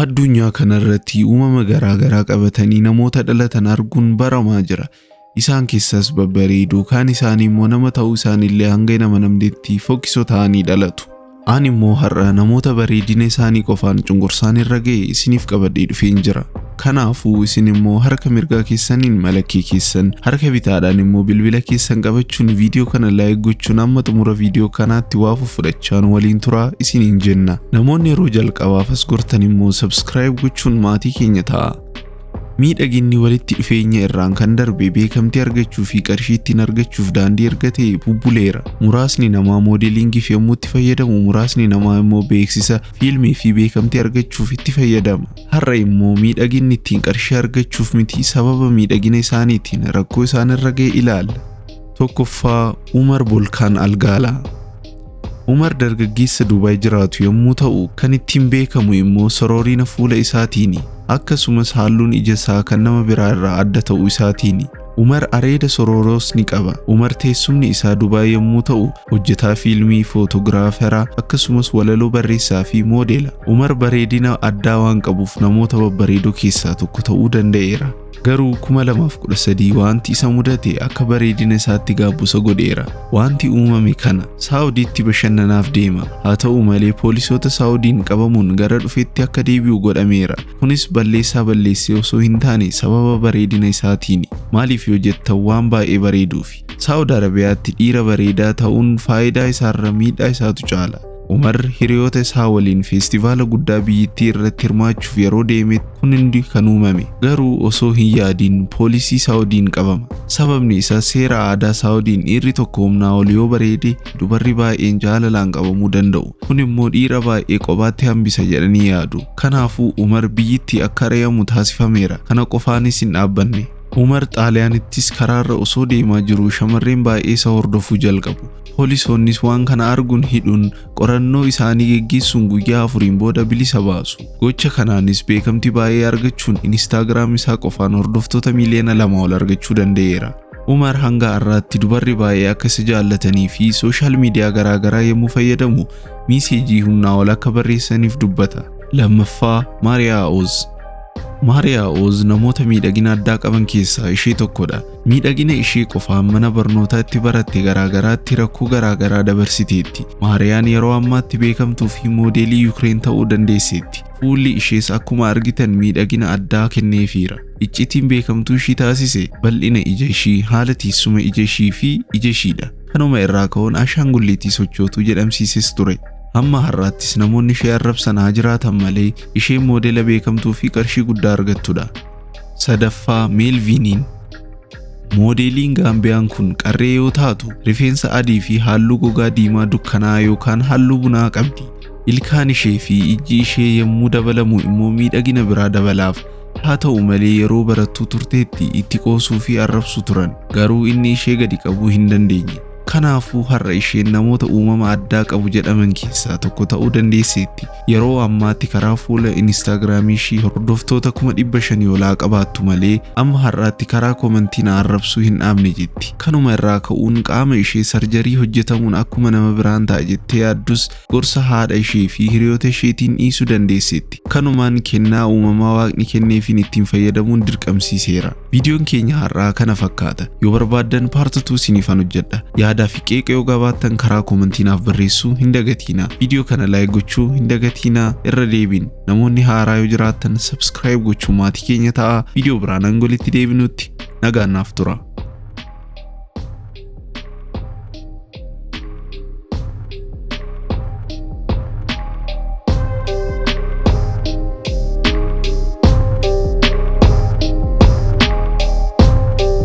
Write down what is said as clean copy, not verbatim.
Addunyaa kanarratti uumama garaa garaa qabatanii namoota dhalatan arguun baramaa jira. Isaan keessaas babbareedoo, kaan isaanii immoo nama ta'uu isaaniillee hanga hin amanamnetti fokkisoo ta'anii dhalatu. Ani immoo har'a namoota bareedina isaanii qofaan cunqursaan irra ga'e isiniif qabadhee dhufeen jira. Kanaafuu isin immoo harka mirgaa keessaniin malakkee keessan, harka bitaadhaan immoo bilbila keessan qabachuun viidiyoo kana like gochuun amma xumura viidiyoo kanaatti waa fudhachaan waliin turaa isiniin jenna. Namoonni yeroo jalqabaaf as gortan immoo subscribe gochuun maatii keenya ta'a. Miidhaginni walitti dhufeenya irraan kan darbe beekamtii argachuu fi qarshii ittiin argachuuf daandii erga ta'e bubbuleera. Muraasni namaa moodelingiif yommuu itti fayyadamu, muraasni namaa immoo beeksisa fiilmii fi beekamtii argachuuf itti fayyadama. Har'a immoo miidhaginni ittiin qarshii argachuuf miti, sababa miidhagina isaaniitiin rakkoo isaanirra ga'e ilaalla. Tokkoffaa, Umar Bolkaan Algaalaa. Umar dargaggeessa Dubaay jiraatu yommuu ta'u, kan ittiin beekamu immoo soroorina fuula isaatiini. Akkasumas halluun ija isaa kan nama biraa irraa adda ta'uu isaatiini. Umar areeda sororoos ni qaba. Umar teessumni isaa Dubaay yommuu ta'u, hojjetaa fiilmii, footogiraaferaa, akkasumas walaloo barreessaa fi moodela. Umar bareedina addaa waan qabuuf namoota babbareedoo keessaa tokko ta'uu danda'eera. Garuu 2013 wanti isa mudate akka bareedina isaatti gaabbusa godheera. Wanti uumame kana: Saawudiitti bashannanaaf deema. Haa ta'u malee poolisoota Saawudiin qabamuun gara dhufetti akka deebi'u godhameera. Kunis balleessaa balleessee osoo hin taane sababa bareedina isaatiini. Maaliif yoo jettan, waan baay'ee bareeduufi. Saawud Arabiyaatti dhiira bareedaa ta'uun faayidaa isaarra miidhaa isaatu caala. Umar hiriyoota isaa waliin feestivaala guddaa biyyattii irratti hirmaachuuf yeroo deeme kun hundi kan uumame. Garuu osoo hin yaadiin poolisii Saawudiin qabama. Sababni isaa seera aadaa Saawudiin dhiirri tokko humnaa ol yoo bareede dubarri baay'een jaalalaan qabamuu danda'u. Kun immoo dhiira baay'ee kophaatti hambisa jedhanii yaadu. Kanaafuu Umar biyyittii akka ari'amu taasifameera. Kana qofaanis hin dhaabbanne. Umar Xaaliyaanittis karaarra osoo deemaa jiru shamarreen baay'ee isa hordofuu jalqabu. Poolisoonnis waan kana arguun hidhuun qorannoo isaanii geggeessuun guyyaa 4n booda bilisa baasu. Gocha kanaanis beekamtii baay'ee argachuun Inistaagiraam isaa qofaan hordoftoota miiliyoona 2 ol argachuu danda'eera. Umar hanga har'aatti dubarri baay'ee akka isa jaallatanii fi social media garaagaraa yommuu fayyadamu message humnaa ol akka barreessaniif dubbata. Lammaffaa, Maariyaa Oz. Maariyaa Oz namoota miidhagina addaa qaban keessaa ishee tokkodha. Miidhagina ishee qofaan mana barnootaa itti baratte garaagaraatti rakkoo garaagaraa dabarsiteetti. Maariyaan yeroo ammaatti beekamtuu fi moodeelii Yukireen ta'uu dandeesseetti. Fuulli ishees akkuma argitan miidhagina addaa kenneefiira. Iccitiin beekamtuu ishii taasise bal'ina ija ishii, haala teessuma ija ishii fi ija ishiidha. Kanuma irraa ka'uun ashaangulliitii sochootuu jedhamsiises ture. Hamma har'aattis namoonni ishee arrabsan haa jiraatan malee isheen moodela beekamtuu fi qarshii guddaa argattudha. Sadaffaa, Meelviiniin. Moodeeliin Gaambiyaan kun qarree yoo taatu, rifeensa adii fi halluu gogaa diimaa dukkanaa yookaan halluu bunaa qabdi. Ilkaan ishee fi ijji ishee yommuu dabalamu immoo miidhagina biraa dabalaaf. Haa ta'u malee yeroo barattuu turteetti itti qoosuu fi arrabsu turan. Garuu inni ishee gadi qabuu hin dandeenye. Kanaafuu har'a isheen namoota uumama addaa qabu jedhaman keessaa tokko ta'uu dandeesseetti. Yeroo ammaatti karaa fuula Inistaagiraamii ishii hordoftoota 500,000 olaa qabaattu malee amma har'aatti karaa koomantii na arrabsuu hin dhaabne jetti. Kanuma irraa ka'uun qaama ishee surgery hojjetamuun akkuma nama biraan ta'a jettee yaaddus, gorsa haadha ishee fi hiriyoota isheetiin dhiisuu dandeesseetti. Kanumaan kennaa uumamaa Waaqni kenneefiin ittiin fayyadamuun dirqamsiiseera. Viidiyoon keenya har'aa kana fakkaata. Yoo barbaaddan part 2 isiniifan hojjedha. Yaadaa fi qeeqa yoo qabaattan karaa koomantii naaf barreessuu hin dagatiinaa. Viidiyoo kana like gochuu hin dagatiinaa. Irra deebiin namoonni haaraa yoo jiraattan subscribe gochuu maatii keenya ta'a. Viidiyoo biraan hanga walitti deebinutti nagaan naaf tura.